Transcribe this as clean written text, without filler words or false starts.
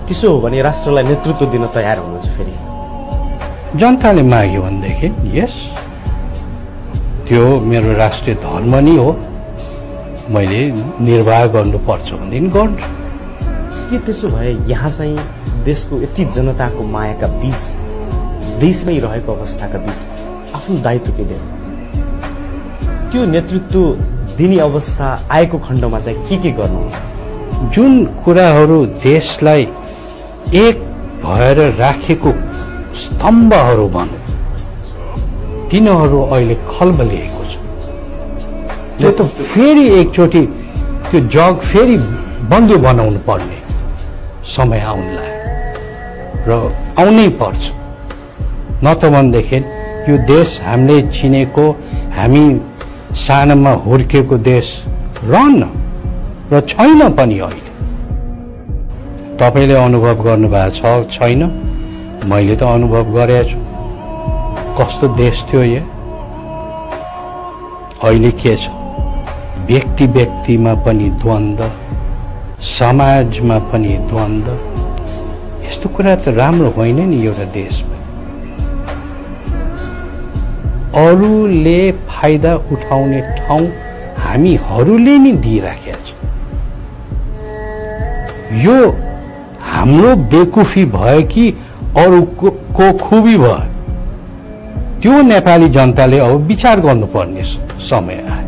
त्यसो हो भने राष्ट्रलाई नेतृत्व दिन तयार हुनुहुन्छ फेरि? जनताले माग्यो भनेदेखि यस, त्यो मेरो राष्ट्रिय धर्म नै हो, मैले निर्वाह गर्नुपर्छ भनेदेखि गर्छु। के त्यसो भए यहाँ चाहिँ देशको यति जनताको मायाका बीच, देशमै रहेको अवस्थाका बीच आफ्नो दायित्व के दियो? त्यो नेतृत्व दिने अवस्था आएको खण्डमा चाहिँ के गर्नुहुन्छ? जुन कुराहरू देशलाई एक भएर राखेको स्तम्भहरू भनौँ, तिनीहरू अहिले खल्बलिएको छ। त्यो त फेरि एकचोटि त्यो जग फेरि बलियो बनाउनु पर्ने समय आउनलाई र आउनै पर्छ। न त भनेदेखि यो देश हामीले चिनेको, हामी सानोमा हुर्केको देश रहन्न र छैन पनि। अहिले तपाईले अनुभव गर्नुभएको छ छैन? मैले त अनुभव गरेको छु कस्तो देश थियो यो। अहिले के छ? व्यक्ति व्यक्तिमा पनि द्वन्द्व, समाजमा पनि द्वन्द्व। यस्तो कुरा त राम्रो होइन नि एउटा देशमा। अरूले फाइदा उठाउने ठाउँ हामीहरूले नि दिइराखेका छौँ। यो हाम्रो बेकुफी भयो कि अरूको खुबी भयो? त्यो नेपाली जनताले अब विचार गर्नुपर्ने समय आयो।